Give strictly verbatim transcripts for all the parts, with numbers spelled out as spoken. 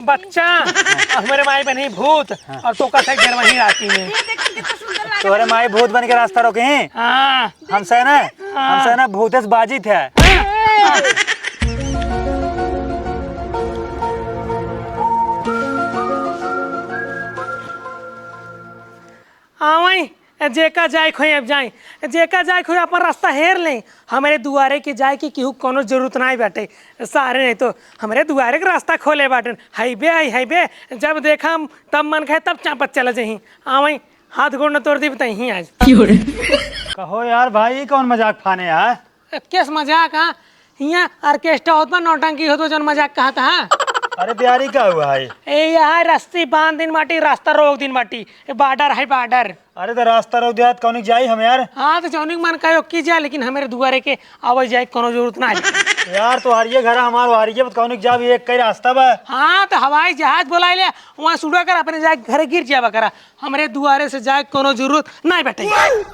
बच्चा, हमरे माई बनी भूत, हाँ। और तोका से घर वहीं राती में। ये देखो कितना सुंदर लगा। तोहरे माई भूत बन के रास्ता रोके हैं? हाँ। हमसे ना, हाँ। हमसे ना भूत से बाजी थे। आवई, जेका जाए खोई अब जाए, जेका जाए खोई अपन रास्ता हेर लें। हमरे दुआरे के जाए के केहू कोनो जरूरत नाई बाटे। सारे नहीं तो हमरे दुआरे के रास्ता खोले बाटन। हाईवे आई, हाईवे। जब देखा हम तब मन कहे तब चापत चला जाही। आवई, हाथ गोड़ न तोड़ दी बताई आज। कहो यार भाई, ई कौन मजाक फाने यार? केस मजाक, हाँ? हियाँ ऑर्केस्ट्रा होत बा, नौटंकी होत बा, जौन मजाक कहत हा। अरे बिहारी का हुआ है? ए, यहाँ रस्सी बांध दिन बाटी, रास्ता रोक दिन बाटी। ए, बॉर्डर है, बॉर्डर। अरे तो रास्ता रोक दिया, तो कौनिक जाई हम यार? हाँ, तो जौनिक मन कहे ओकी जा, लेकिन हमरे दुआरे के आवे जाए के कोनो जरूरत ना है। यार, तो हारिए घर हमार हारिए, तो कौनिक जाब, एक कई रास्ता बा। हाँ, तो हवाई जहाज बोलाई ले, वहाँ सुड़ा कर अपने जाए घरे गिर जाबा करा। हमरे दुआरे से जाए के कोनो जरूरत ना बाटे।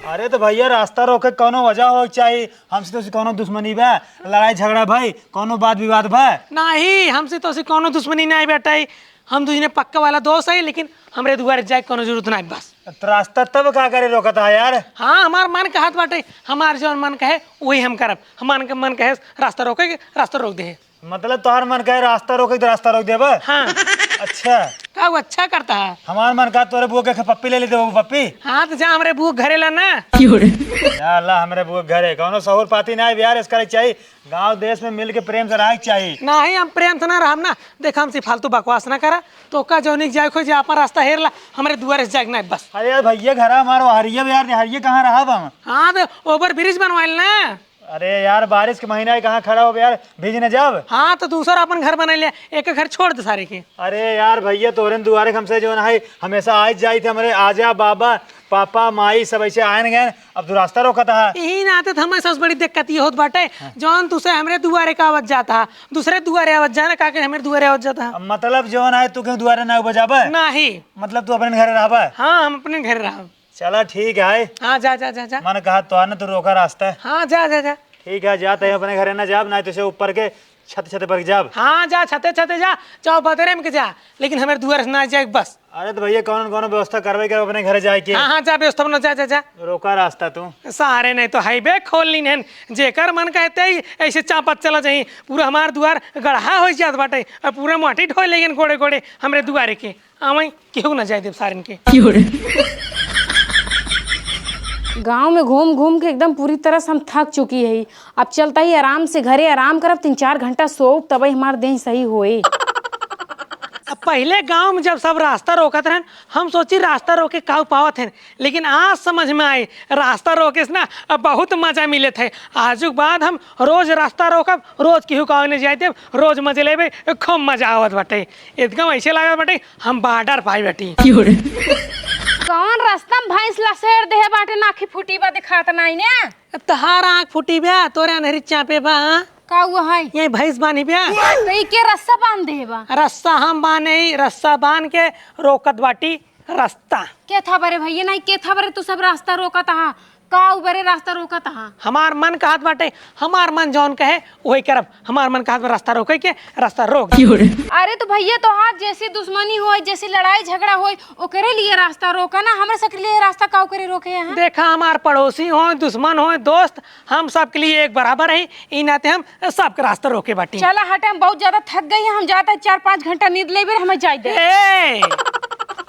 अरे तो भैया, रास्ता रोके के कोनो वजह हो के चाही। हमसे तो कोनो दुश्मनी बा, लड़ाई झगड़ा भाई, कोनो बात विवाद बा? नहीं, हमसे तो कोनो दुश्मनी नहीं बाटे। हम दुजने पक्का वाला दोस्त है, लेकिन हमरे दुआरे जाए के कोनो जरूरत नहीं बस। तो रास्ता तब का करे रोकत है यार? हाँ, हमार मन कहत बाटे, हमार जौन मन कहे वही हम करब। हमार के मन कहे रास्ता रोके के, रास्ता रोक दे। मतलब तोहार मन कहे रास्ता रोके तो रास्ता रोक देबा? हाँ। अच्छा। का वो अच्छा करता है? हमार मन कहा तोरे बुआ के पप्पी ले लेते हो, पप्पी। हाँ, तो जा हमरे बुआ घरे ला ना। या अल्लाह, हमरे बुआ घरे कोनो सहूर पाती ना है यार, इसका चाहिए। गांव देश में मिल के प्रेम से रहे के चाहिए। नहीं, हम प्रेम से ना रहम ना। देख, हमसे फालतू बकवास ना करा। तो का जौनिक जाए खोई जा, अपन रास्ता हेर ला, हमरे दुआरे से जाए के ना बस। अरे यार भैया, घर हमारो हरिया यार, हरिया कहाँ रहा हम? हाँ, तो ओवर ब्रिज बनवाइल ना। अरे यार, बारिश के महीना है, कहाँ खड़ा हो यार, भीज न जाब। हाँ, तो दूसरा अपन घर बना लिया, एक घर छोड़ दे सारे के। अरे यार भैया, तोहरे दुआरे हमसे जौन है, हमेशा आइ जाइत है हमरे आजा बाबा, पापा, माई सब ऐसे आयन गए, अब तू रास्ता रोकत है। यही नाते तो हमें सबसे बड़ी दिक्कत ये होत बाटे, हाँ। जौन तुसे हमरे दुआरे का आवत जाता है, दूसरे दुआरे आवत जाना, का के हमरे दुआरे आवत जाता है। अब मतलब जौन है, तू क्यों दुआरे ना बजाबा? नहीं। मतलब तू अपने घर रहबा? हाँ, हम अपने घर रहब। चला ठीक है। हाँ, जा, जा, जा, जा। मन कहा तो आने तो रोका रास्ता। हाँ, जा, जा, जा। ठीक है, जा, तय अपने घरे ना जाब, ना तो से ऊपर के छत, छत पर जाब। हाँ, जा, छते, छते जा, चाहे बदरे में के जा, लेकिन हमरे दुआर से ना जाए बस। अरे तो भैया, कौन, कौन व्यवस्था करबे के अपने घरे जाए के? हाँ, हाँ, जा, व्यवस्था बना, जा, जा, जा। रोका रास्ता तू। सारे नहीं तो हाईवे खोल लीन हन, जेकर मन कहते ही ऐसे चापत चला जाई, पूरा हमार दुआर गढ़ा हो जात बाटे, और पूरा माटी ढोए लेगन गोड़े, गोड़े हमरे दुआरे के। आवई, केहू ना जाए देब सारन के। गाँव में घूम घूम के एकदम पूरी तरह से हम थक चुकी है। अब चलता ही आराम से घरे आराम करब, तीन चार घंटा सोब, तबे हमार देह सही होए। अब पहिले गाँव में जब सब रास्ता रोकत रहन, हम सोची रास्ता रोके काऊ पावत हन, लेकिन आज समझ में आई रास्ता रोके से ना अब बहुत मजा मिलत है। आजु के बाद हम रोज रास्ता रोकब, रोज केहू का ओने जाए देब, रोज मजे लेबे, खूब मजा आवत बाटे। एकदम ऐसे लागत बाटे हम बॉर्डर पाई बाटी। कौन रास्ता में भैंस लसेर देहे बाटे, आँखी फूटी बा, दिखात नाई ने। तहार आँख फूटी बा, तोरे अनहरी चापे बा। का हुआ है? यही भैंस बानी बा। तो ई के रस्सा बांध देहे बा? रस्सा हम बाने ही, रस्सा बांध के रोकत बाटी रास्ता। के था बरे भैया, नहीं के था बरे तू सब रास्ता रोकत हा? का उ बरे रास्ता रोकत हा? हमार मन कहत बाटे, हमार मन जौन कहे वही करब। हमार मन कहत बा रास्ता रोके के, रास्ता रोक दे। अरे तो भैया, तोहार जैसी दुश्मनी होए, जैसी लड़ाई झगड़ा होए, ओकरे लिए रास्ता रोका ना, हमरे सबके लिए रास्ता का ओकरे रोके यहाँ? देखा, हमार पड़ोसी होए, दुश्मन होए, दोस्त, हम सबके लिए एक बराबर है। ई नाते हम सबके रास्ता रोके बाटी। चला हटे, हम बहुत ज्यादा थक गई हैं, हम जाता है चार पाँच घंटा नींद लेबे, हमें जाए दे। ए,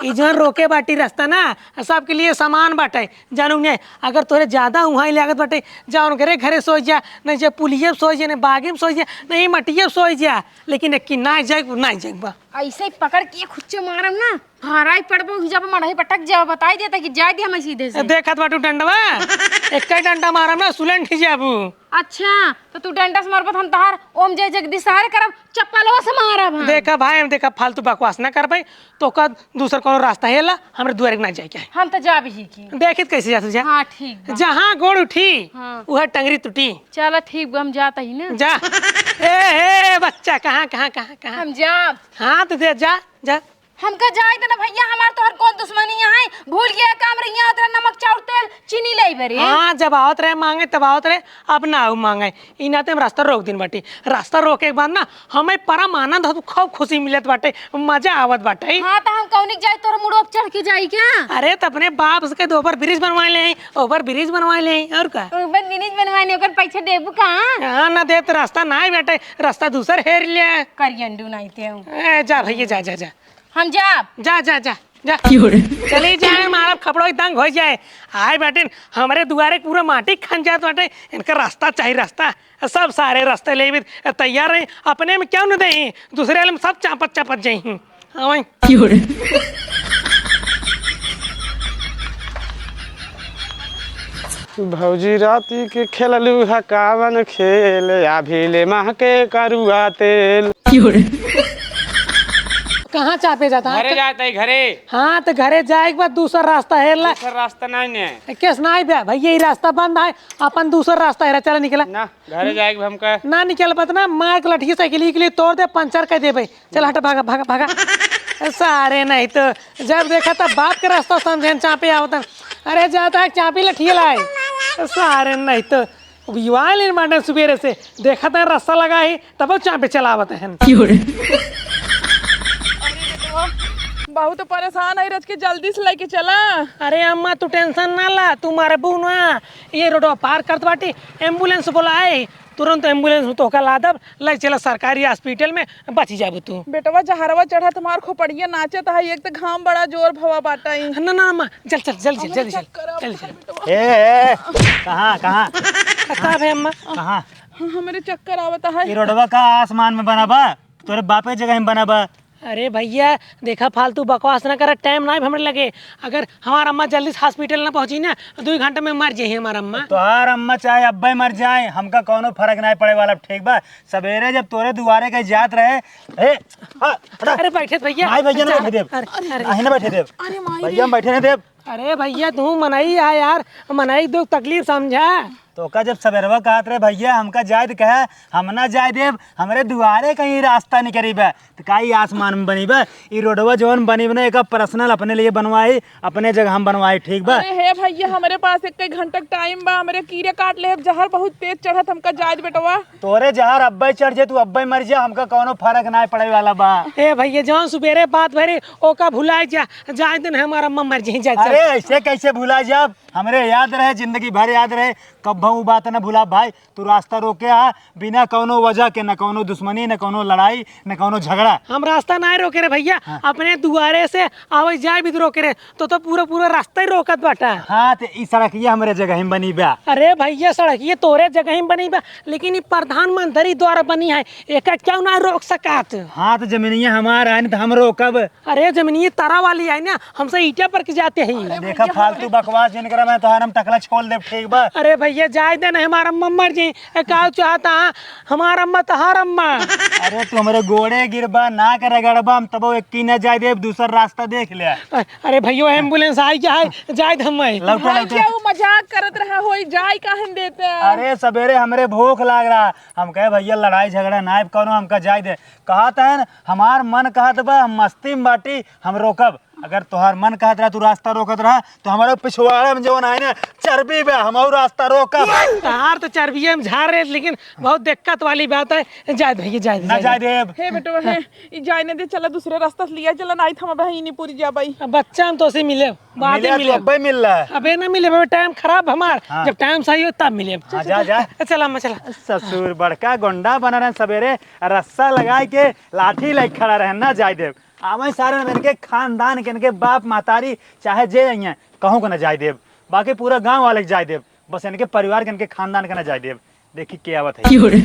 ई जौन रोके बाटी रास्ता ना, सबके लिए समान बाटे। जानू ने, अगर तोरे ज्यादा उहाँ लागत बाटे, जा उनकरे घरे सोई जा, नहीं जा पुलिये पे सोई जा, नहीं बागी में सोई जा, नहीं मटिये पे सोई जा, लेकिन एक की ना जाए, ना जाए बा। ऐसे ही पकड़ के खुच्चे मारम ना, हराई पड़बो, जब मड़ही पटक जाओ, बताई देता कि जाए दे हमें सीधे से। देखत बाटू डंडवा, एक ही डंडा मारम ना, सुलंठ ही जाबू। अच्छा, तो तू डंडा से मारबत, हम तहार ओम जय जगदीश सहारे करब, चप्पलवा से मारब हम। देखा भाई, हम देखा फालतू बकवास ना कर पाई, तो का दूसर कोनो रास्ता है ला, हमरे दुआरे के ना जाए के है। हम तो जाब ही की। देखित कैसे जात जा। हाँ, ठीक बा। जहाँ गोड़ उठी, हाँ। उहे टंगरी टूटी। चला ठीक बा, हम जाता ही ना। जा। ए, ए, बच्चा, कहाँ, कहाँ, कहाँ, कहाँ? हम जाब। हाँ, तो दे, जा, जा। हमका जाए दे ना भइया, हमार तोहर कौन दुश्मनी है? भूल गया काम रहिया, उतरा नमक, चाउर, तेल, चीनी ले बरे। हाँ, जब आवत रहे माँगे, तब आवत रहे, अब ना आऊ माँगे। ई नाते हम रास्ता रोक दिन बाटी। रास्ता रोके के बाद ना हमें परम आनंद हो, खूब खुशी मिलत बाटे, मजा आवत बाटे। हाँ, तो हम कौनिक जाई, तोर मुड़ो पे चढ़ के जाई क्या? अरे, तो अपने बाप से कह दे, ओवर ब्रिज बनवाए ले, ओवर ब्रिज बनवाए ले, और का? ओवर ब्रिज बनवाए ले, ओकर पैसा देबू का? हाँ, ना दे तो रास्ता ना आई बेटे, रास्ता दूसर हेर ले। करियंडू नहीं ते हूँ। ए, जा भइया, जा, जा, जा। हम जाब। जा, जा, जा, जा। क्यों रे? चली जाए, मारब खपड़ो दंग हो जाए। आए बाटिन, हमरे दुआरे पूरा माटी खन जात बाटे, इनका रास्ता चाही, रास्ता। सब सारे रास्ते लेबे तैयार रही, अपने में क्यों न देही, दूसरे वाले में सब चापत चापत जाही। हाँ भाई। क्यों रे? भौजी राती के खेललू ह कावन खेल, अभी ले महके करुआ तेल। क्यों रे? कहाँ चापे जाता है? घरे जाता है, घरे। हाँ, तो घरे जाए के बाद दूसर रास्ता हेर ला। दूसर रास्ता नहीं ने। केस नहीं बे भइया, ये रास्ता बंद है, अपन दूसर रास्ता हेरा, चला निकला। ना, घरे जाए के हमका। ना निकल बत ना, मार के लठिया साइकिल के लिए तोड़ दे, पंचर कर दे भाई। चल हट, भागा, भागा, भागा। सारे नहीं तो जब देखा तब बाप के रास्ता समझे न, चापे आवतन। अरे जाता है चापी लठिए लाए। सारे नहीं तो युवा लेन बाटे सुबेरे से, देखा था रास्ता लगा है, तब चापे चलावत हैं। क्यों रे? बहुत परेशान है रच के, जल्दी से लेके चला। अरे अम्मा, तू टेंशन ना ला, तू मरबू ना। ये रोडवा पार करत बाटी, एम्बुलेंस बुलाए, तुरंत एम्बुलेंस में तोहका लादब, ले चला सरकारी हॉस्पिटल में, बची जाबू तू। बेटवा, जहरवा चढ़त हमार खोपड़िया नाचत है, एक तो घाम बड़ा जोर भवा बाटा ही। ना, ना, अम्मा, चल, चल, जल्दी चल, हमरे जल्दी चल, चक्कर आवत जल्दी है चल। बेटवा। ए, ए, कहाँ, कहाँ? का भे अम्मा? कहाँ? हाँ, हमरे चक्कर आवत है। ये रोडवा का आसमान में बना बा? तोरे बापे जगह में बना बा? अरे भइया, देखा, फालतू बकवास ना करा, टाइम नाहीं हमरे लगे। अगर हमार अम्मा जल्दी से हॉस्पिटल ना पहुँची ना, दुइ घंटा में मर जाई हमार अम्मा। तोहार अम्मा चाहे अब्बे मर जाए, हमका कौनो फर्क नाहीं पड़े वाला, ठीक बा? सबेरे जब तोरे दुआरे के जात रहे, ए, हाँ, हटा। अरे बैठे भइया। नाहीं भइया, ना बैठे देब। अरे, अरे। नाहीं ना बैठे देब। अरे माई भइया, रे। हम बैठे नाहीं देब। अरे भइया, तू मनई है यार, मनई दुख तकलीफ समझा। तोका जब सबेरवा कहत रहे, "भइया, हमका जाए दे," कहे, "हम ना जाए देब, हमरे दुआरे कहीं रास्ता निकरी बा।" त का ई आसमान में बनी बा? ई रोडवा जौन बनी बा ना, एका पर्सनल अपने लिए बनवाई, अपने जगह हम बनवाई, ठीक बा? अरे हे भइया, हमरे पास एक घंटा के टाइम बा, हमरे कीड़े काट ले, जहर बहुत तेज चढ़त, हमका जाए दे बेटवा। तोरे जहर अब्बे चढ़ जाए, तू अब्बे मर जा, हमका कौनो फर्क नाहीं पड़े वाला बा। ए भइया, जौन सुबेरे बात भरी, ओका भुलाए जा, जाए दिन हमार अम्मा मर जाई, जा, जा। अरे ऐसे कैसे भुला जाब? हमरे याद रहे, जिंदगी भर याद रहे, कब्बहू उ बात न भुलाब भाई। तू रास्ता रोके आ, बिना कौनो वजह के, न कौनो दुश्मनी, न कौनो लड़ाई, न कौनो झगड़ा। हम रास्ता नाहीं रोके रे भइया, हाँ। अपने दुआरे से आवे जाए भी रोके रे, तो, तो पूरा, पूरा रास्ता ही रोकत बाटा। हाँ, तो ई सड़किया हमरे जगह में बनी बा। अरे भइया, सड़किया तोरे जगह में बनी बा, लेकिन ई प्रधानमंत्री द्वारा बनी है, एका क्यों ना रोक सकत? हाँ, तो जमीनिया हमार है, न तो हम रोकब। अरे, जमीनिये तारा वाली आई ना, हमसे ईंटा पर के जाते हैं। अरे देखा, भैया, फालतू हमारे बकवास जिन करा, मैं तोहार हम तकला छोल देब, ठीक बा? अरे भैया, जाए दे ना, हमार अम्मा मर जाई। ए, का चाहता है? हमार अम्मा, तोहार अम्मा। अरे, तू हमरे गोड़े गिरबा, नाक रगड़बा, हम तबो एक की ना जाए देब, दूसर रास्ता देख ले। अ-, अरे भैया, एम्बुलेंस आई क्या है? जाए दे हम आई। लौटे, हाँ, लौटे। क्या वो मजाक करत रहा होई, जाए काहे न देते हैं? अरे, सबेरे हमरे भूख लाग रहा, हम कहे, "भैया, लड़ाई झगड़ा ना कौनो, हमका जाए दे।" कहत है न, हमार मन कहत बा, हम मस्ती में बाटी, हम रोकब। अगर तोहार मन कहत रहा, तू रास्ता रोकत रहा, तो हमारे पिछवाड़ा में जवन है ना, चर्बी बा, हम और रास्ता रोकब। तोहार तो चर्बिये में झार रहे, लेकिन बहुत दिक्कत वाली बात है। जाए भैया, जाए दे, ना जाए जाए दे। देब। हे बेटवा, हे, ई जाए न दे, चला दूसरे रास्ता से लिया चला, नाहीं तो हम अब यहीं पूरी जा भाई। अब बच्चा हम तो से मिले, बादे मिले, तू मिले। अब्बे मिल रहा है। अबे ना मिले, अबे टाइम खराब हमार। हाँ। जब टाइम सही हो तब मिले। हाँ, जा, जा। चला अम्मा, चला। ससुर बड़का गोंडा बना रहे सबेरे, रस्सा लगाए के लाठी लेके खड़ा रहे, ना जाए देब। आवे सारे न इनके खानदान के, इनके बाप महतारी चाहे जे अइहें, कहूँ को ना जाए देब, बाकी पूरा गाँव वाले के जाए देब, बस इनके परिवार के, इनके खानदान के ना जाए देब। देखी के आवत है। क्यों रे?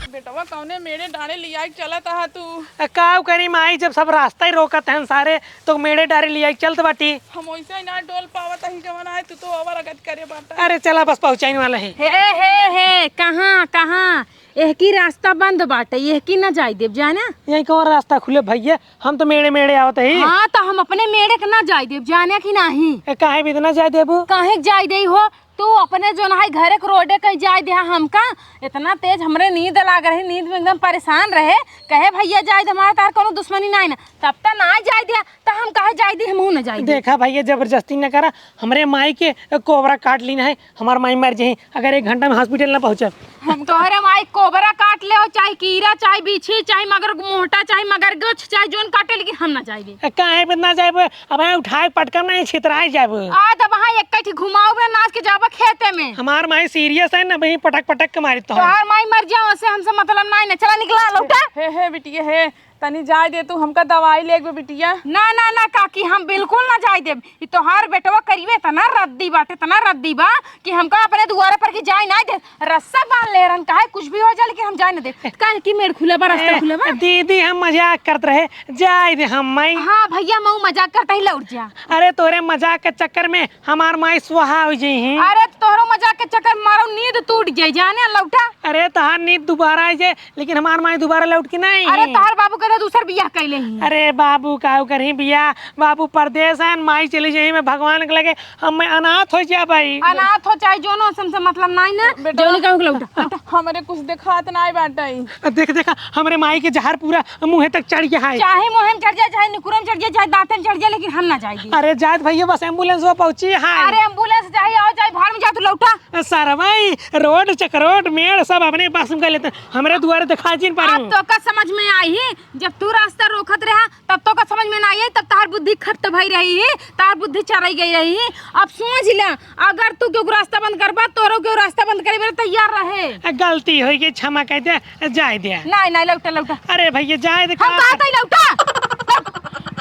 बेटवा कौने मेड़े डाँड़े लियाए के चलत हा तू? आ, का करी माई, जब सब रास्ता ही रोकत हैं सारे, तो मेड़े डाँड़े लियाए के चलत बाटी। हम वैसे ही ना डोल पावत ही जवन आए, तू तो अवर अगत करे बाटा। अरे चला, बस पहुँचाइन वाला है। हे, हे, हे, कहाँ, कहाँ? एहकी रास्ता बंद बाटे, एहकी ना जाए देब, जाना? यही कौन रास्ता खुले भैया? हम तो मेड़े मेड़े आवत ही। हाँ, तो हम अपने मेड़े के ना जाए देब, जाने कि नाही? ए, काहे भी इतना जाए देबू? काहे के जाए देई हो? तू अपने जोन है घरे के रोडे कहीं जाए दिया हमका। इतना तेज हमरे नींद लाग रही, नींद में एकदम परेशान रहे। कहे भैया जाए दे, हमारा तार कोनो दुश्मनी नाई ना, तब त ना जाए दिया, त हम कहे जाए दी, हमहू ना जाए दी। देखा भैया, जबरदस्ती न करा, हमरे माई के कोबरा काट लीन है, हमार माई मर जाई अगर एक घंटा में हॉस्पिटल ना पहुँचब। हम तोहरे माई कोबरा काट ले हो, चाहे कीरा, चाहे बिच्छी, चाहे मगर मोहटा, चाहे मगरगछ, चाहे जोन काटे, लेकिन हम ना जाए दी। ए, काहे पे ना जाए? अब यहाँ उठाए पटकम नहीं, छितराए जाए। आ, तब वहाँ एक कठी घुमाओ बे, नाच के जाबा खेते में। हमार माई सीरियस है ना, वहीं पटक पटक के मारी तो। तोहार माई मर जाओ, से हमसे मतलब नाई ना। चला निकला, लौटा। हे, हे, बिटिया, हे, तनी जाए दे तू, हमका दवाई ले एक बे, बिटिया। ना, ना, ना, काकी, हम बिल्कुल ना जाए देब। ई तोहार बेटवा करीबे तना रद्दी बाटे, तना रद्दी बा कि हमका अपने दुआरे पर की जाए ना दे। रस्सा बांध ले रहन, काहे कुछ भी हो जाए, लेकिन हम जाए ना देब। काहे की मेड़ खुला बा, रास्ता ए, खुला बा? दीदी, हम मजाक करत रहे, जाए दे हम माई। हाँ भैया, मऊ मजाक करता ही लौट जा। अरे, तोरे मजाक के चक्कर में हमार माई स्वाहा हो जाई है। अरे, तोहरो मजाक के चक्कर में मारो नींद टूट जाई, जाने लौटा। अरे, तहार नींद दोबारा आ जाए, लेकिन हमार माई दोबारा लौट के नहीं। अरे, तहार बाबू के तो दूसर बियाह कैले ही। अरे, बाबू का करी बियाह? बाबू परदेस है, माई चली जाई, मैं भगवान के लगे, हम मैं अनाथ हो जा भाई। अनाथ हो चाहे जोनो, हमसे मतलब नहीं ना। बेटा, जोनी कहूँ के लौटा। हमरे कुछ देखात नहीं बाटे। देख, देखा, हमरे माई के जहर पूरा मुँहे तक चढ़ गया है। चाहे मुँहे में चढ़ जाए, चाहे निकुरे में चढ़ जाए, चाहे दांते में चढ़ जाए, लेकिन हम ना जाएगी। अरे जात भैया, बस एम्बुलेंस वो पहुँची है। अरे एम्बुलेंस चाहे आओ, चाहे भाड़ में जाओ, तू लौटा। सरवाई, रोड, चकरोट, मेड़ सब अपने पास में कर लेते हैं। हमरे दुआरे दिखा जिन पर अब हूँ। तो का समझ में आई ही, जब तू रास्ता रोकत रहा, तब तो का समझ में ना आई, तब तार बुद्धि खत्त भई रही ही, तार बुद्धि चरई गई रही ही। अब सोच ले, अगर तू केहू रास्ता बंद करबा, तोरो केहू रास्ता बंद करे वाला तैयार रहे। ए, गलती होई गई, क्षमा कर दे, जाए दे। नहीं, नहीं, लौटा, लौटा। अरे भैया, जाए दे, हम का कहा था, लौटा।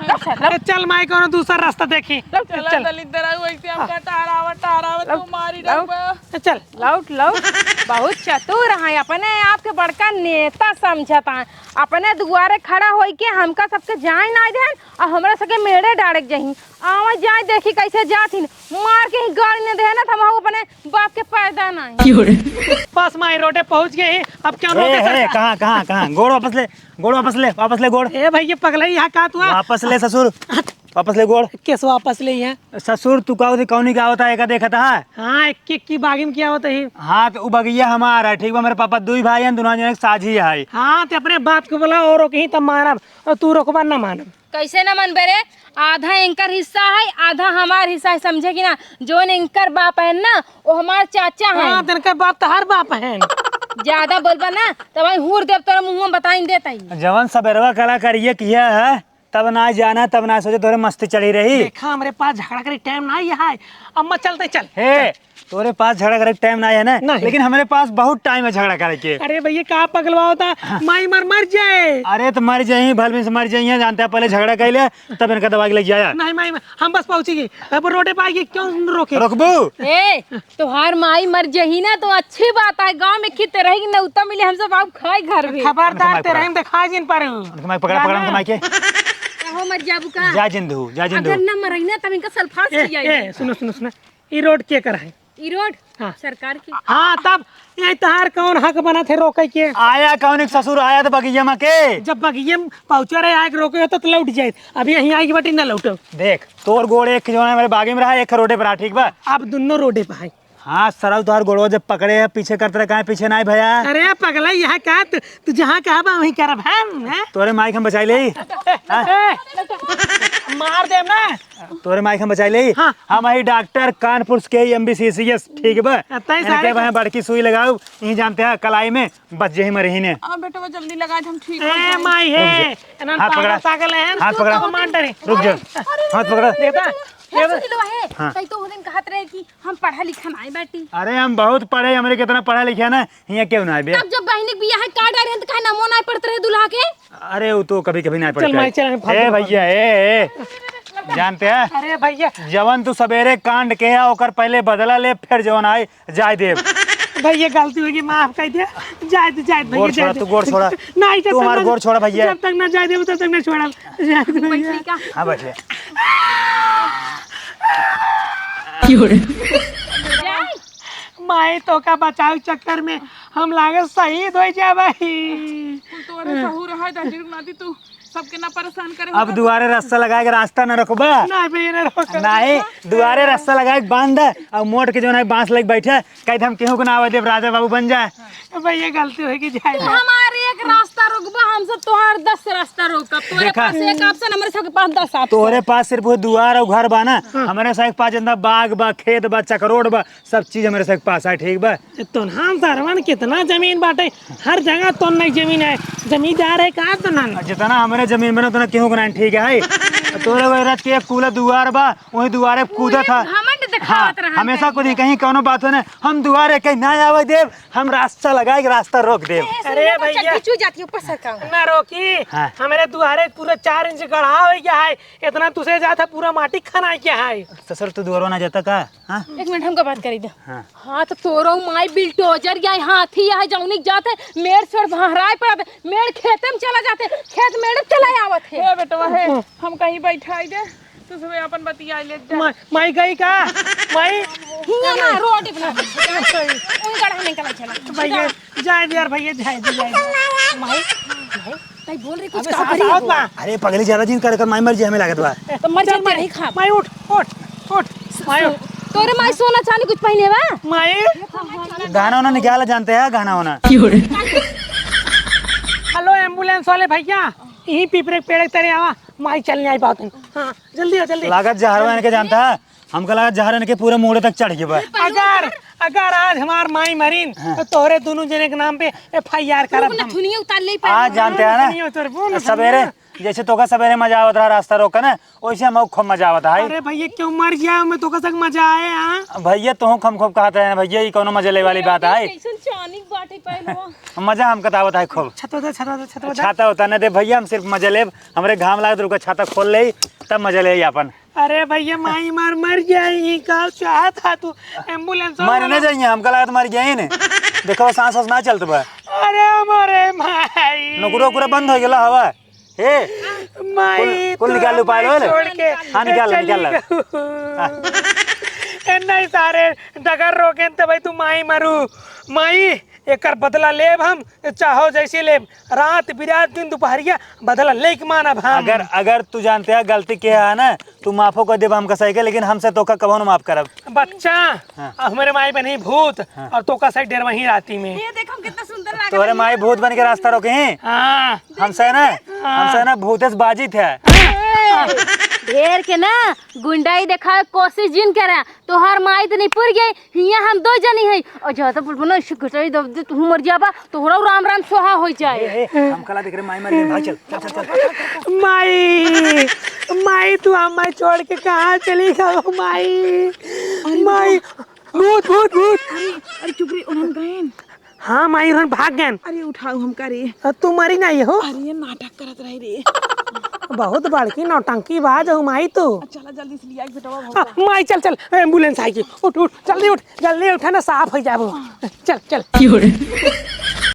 लौट, लौट, लौट। ए, चल माई, कोनो दूसरा रास्ता देखी। लौट, चला चल। दलिद्दरा, वैसे हमका टहरावा, टहरावा, तू मारी लौट। डरबा। ए, चल। लौट, लौट। बहुत चतुर हैं, अपने आप के बड़का नेता समझत हैं। अपने दुआरे खड़ा होई के हमका सबके जाए ना देन, और हमरा सबके मेड़े डाड़े के जही। आवा जाए देखी कैसे जात हिन, मार के ही गाड़ी न देहे ना, त हम अपने बाप के पैदा नहीं। क्यों रे? बस माई रोडे पहुँच गए ही, अब क्या ए, रोके ए, सरकार? कहाँ, कहाँ, कहाँ? गोड़ वापस ले, गोड़ वापस ले, वापस ले गोड़। ए भाई, ये पगला ही यहाँ का तू है? वापस ले ससुर, वापस ले गोड़। केस वापस ले यहाँ? ससुर, तू का होती, कौनी का होता है, एका देखा था? हाँ, एक, एक की बागी में क्या होता है? हाँ, तो उ बगिया हमार है, ठीक बा? मेरे पापा दुई भाई हैं, दोनों जने के साझी है। हाँ, ते अपने बाप को बोला और रोकही तब मानब, और तू रोकबा ना मानब। कैसे ना मनबे रे? आधा एंकर हिस्सा है, आधा हमार हिस्सा है, समझे कि ना? जोन एंकर बाप है ना, वो हमार चाचा है। हाँ, तो एंकर बाप तो हर बाप है। ज्यादा बोलबा ना, तो भाई हूर देव तोरे मुंह में बताइन देता ही। जवन सबेरवा कला करिए किया है, तब ना जाना, तब ना सोचे, तोरे मस्ती चढ़ी रही। देखा, हमरे पास झगड़ा करे टाइम ना ही है। अम्मा, चलते चल। हे, तोरे पास झगड़ा करे टाइम ना है ना? नहीं। लेकिन हमरे पास बहुत टाइम है झगड़ा करे के। अरे भैया, का पगलवा होता? हाँ। माई मर, मर जाए। अरे, तो मर जाई, भल में से मर जाई, जानते हैं, पहले झगड़ा कर ले, तब इनका दवा के लग जाया। नहीं, माई, हम बस पहुँचेगी। अब रोडे पे आइए, क्यों रोके? रोकबू? ए, तोहार माई मर जही ना तो अच्छी बात है, गाँव में खित रही कि नौता मिले, हम सब आउब खाए घर में। खबरदार, उनके माई ते पकड़ा। रहीम दिखा जिन पर। उनके माई पकड़ा, पकड़ा उनके माई के। कहो मर जाबू का? जा जिंदू, जा जिंदू। अगर न मरई ना तब इनका सल्फास ए, खियाई। ए, सुनो, सुनो, सुनो, ई रोड के कर है? ई रोड हाँ। सरकार की। हाँ, तब यही तहार कौन हक बना थे रोके के? आया कौन एक ससुर आया तो बगिया में के? जब बगिया में पहुँचा रहे, आके रोके होता तो लौट जाए। अब यहीं आके बटी ना लौटो। देख, तोर गोड़ एक जो है मेरे बागी में रहा, एक रोडे पर आ, ठीक बा? अब दोनों रोडे पर है। हाँ, सरऊ तोहर गोड़वा जब पकड़े है, पीछे करत रहे, काहे पीछे नाई भया? अरे पगला, यह का तू, तू जहाँ कहा बा वहीं करब हम, हैं? तोरे माई के हम बचाई ले। हाँ? ए, मार देब ना। तोरे माई के हम बचाई ले। हाँ। हम आई डॉक्टर कानपुर के एमबीसीसीएस, ठीक बा? अतई इनके सारे भाई बड़की सुई लगाओ, यहीं जानते हैं कलाई में, बच जही मरही ने। अब बेटवा जल्दी लगा, हम ठीक हो ए जाए। माई है, रुक जा। एनन हाथ पकड़ा। पागल सागल है, हाथ तू पकड़ा। कमांडर है। रुक जा। अरे, हाथ पकड़ा। देखा? हे सुन लो, हे, हाँ। तई तो उस दिन कहत रहे कि हम पढ़ा लिखा नाई बाटी। अरे, हम बहुत पढ़े, हमरे कितना पढ़ा लिखा ना, हियाँ क्यों ना आबे? तब जब बहिनी के बियाह है, का डरे हैं, तो काहे नमो नाई पढ़त रहे दुल्हा के? अरे, वो तो कभी-कभी नाई चल, पढ़ते माई, हैं। चल, हम ए फालतू भैया, ए, ए, जानते हैं? अरे भैया। जवन तू सवेरे कांड के है, ओकर पहले बदला ले, फिर जवन आए, जाए देब। भैया, गलती होगी, माफ कर दे। जाए दे, जाए दे, गोड़ भैया, छोड़ा, जाए दे। तू गोड़ छोड़ा। नहीं, जब तू तक हमार ना, गोड़ छोड़ा, भैया। जब तक ना जाए देबो, तब तक ना छोड़ा। जाए दे, भैया। बैठिए का? हाँ, बैठिए। क्यों रे? जाए। माई, तोका बचाव चक्कर में हम लागे शहीद होइ जाबइ। कुल तोरे सहूर है, दादी रुक नाती तू सबके ना परेशान करे अब होला। दुआरे रस्सा लगाए के रास्ता ना रोकबा। ना भैया, ना रोकब। नहीं, दुआरे रस्सा लगाए के बांध दे, अउर मोट के जौन है बांस लेके बैठे, कह दे हम केहू को ना आवे देब, राजा बाबू बन जाए। भैया गलती होइ गई, जाए दे। हमारे एक रास्ता रोकबा, हम सब तोहार दस रास्ता रोकब। तोरे देखा? पास एक option, हमरे सबके पास दस option। तोरे पास सिर्फ वो दुआर अउर घर बा ना, हाँ। हमरे सबके पास जितना बाग बा, खेत बा, चकरोट बा, सब चीज हमरे सबके पास है, ठीक बा? ए, तोन्हान सरवन कितना जमीन बाटे, हर जगह तोन्हन जमीन है, जमींदार है का तोन्हन? जितना हमरे जमीन बना उतना केहू के नाहीं, ठीक है? तोरे वो रच के एक कूला दुआर बा, वही दुआरे कूदत पूरे था। घमंड दिखावत हाँ, रहन हमेशा है। कुछ कहीं कौनो बात हो ना, हम दुआरे कहीं ना आवे देब, हम रास्ता लगाए के रास्ता रोक देब। ऐसे अरे ना बच्चा भैया। खींचू जाती ऊपर सरका। ना रोकी, हाँ। हमरे दुआरे पूरा चार इंच गढ़ा होइ गया है, इतना तुसे जाता पूरा माटी खनाइ गया है। ससुर तू दुआरो ना जाता का? हाँ? एक मिनट, हमका बात करी दे। हाँ। हाँ, तो तोरो माई बिल्डोजर या हाथी या है, जौनी के जात है, मेड़ से बहराए पड़त है, मेड़ खेते में चला जात है, खेत मेड़ में चला आवत है। हे बेटवा, हे, हम कहीं बैठाई दे, तू सब अपन बतिया ले जा। मा-, माई गई का? माई? हियाँ ना, रोड पे ना। उन गढ़ा में चला, चला। भैया, जाए दे यार, भैया, जाए दे, जाए दे। माई, माई, तई बोल रही कुछ अबे का सास करी आवत हो? बा। अरे पगली, ज्यादा जिन कर, कर माई मर जाए, हमें लागत बा। तो मर चल जाए, माई, नहीं खाब। माई उठ, उठ, उठ, माई उठ। तोरे माई सोना चांदी कुछ पहने बा? माई। गहना उना निकाल जानते हैं, गहना उना। हेलो एम्बुलेंस वाले भैया, यहीं पीपरे के पेड़ के तरे आवा, माई चलने आई बात है। हाँ, जल्दी आ, जल्दी। लागत जहरवा इनके जानता है, हमका लगा जहर इनके पूरे मूड़े तक चढ़ गया बा। अगर, अगर आज हमार माई मरीन, हाँ। तो तोहरे दोनों जने के नाम पे एफ आई आर करब हम। नथुनिया उतार ले आज जानते हैं ना, नथुनिया उतार, बोल, सवेरे, नथुनिया। जैसे तोका सवेरे मजा आवत रहा रास्ता रोक के ना, वैसे हमहू खूब मजा आवत है। अरे भैया, क्यों मर गया? मैं तोका सक मजा आए, हाँ? भैया, तोहू खूब खूब कहत रहे हैं, भैया, ई कौनो मजा लेवे वाली बात है? कैसन चानिक बाटे पहलवा। मजा हमका तो आवत है खूब। छतवा दे, छतवा दे, छतवा दे। छाता होता ना दे भैया, हम सिर्फ मजा लेब। हमरे घाम लागत, रुका, छाता खोल ले, तब मजा ले अपन। अरे भैया, माई मार मर जाई, का चाहत हा तू? एम्बुलेंस मर वाला। न जाइए, हमका लागत मर गया ही ने। देखो, सांस वास ना चलत बा। अरे हमारे माई। नकुरा उकुरा बंद हो गेला हवा। हे, माई, कुल, कुल तू निकाल लो, हमारे पायल वाले। छोड़ के हाँ, निकाल लो, चली निकाल लो। गऊ। हाँ। ए, नहीं सारे, डगर रोकेन त भाई तू माई मरू। माई, एकर बदला लेब हम, चाहो जैसे लेब, रात बिरात दिन दुपहरिया बदला लेके मानब हम। अगर, अगर तू जानते है गलती के है ना, तू माफो कर देब हमका सही के, लेकिन हमसे तोका कबहू न माफ करब। बच्चा, हाँ। अब हमरे माई बनी भूत हाँ। और तोका सही डेरवही राती में। ये देखो हम कितना सुंदर लागत तोहरे है। माई भूत बन के रास्ता रोके हैं। हाँ। हमसे ना, हाँ। हमसे ना भूतेस बाजित है। ढेर के ना गुंडाई देखावे कोशिश जिन करा। तोहार माई त निपुर गई, हियाँ हम दो जनी है। और ज्यादा बोलबो ना, इसे घटाई दब दे, तू मर जाबा, तोहरा राम राम सोहा हो जाए। ए, ए, हम कला देख रहे, माई मर गई, भाग चल, चल, चल, चल। माई, माई, तू हमारे छोड़ के कहाँ चली गई, माई? अरे माई, भूत, भूत, भूत। अरे, अरे चुप रे, उन्हन गएन। हाँ माई, उन्हन भाग गएन। अरे उठाओ हमका रे। अ, तू मरी नहीं हो? अरे ये नाटक करत रहे रे। बहुत बड़की नौटंकी बाज हो माई तू। चला जल्दी से लिया बेटवा अ, भगवान। माई चल चल, एम्बुलेंस आएगी। उठ उठ, जल्दी उठ, जल्दी उठा ना, साफ हो जाबो। चल चल।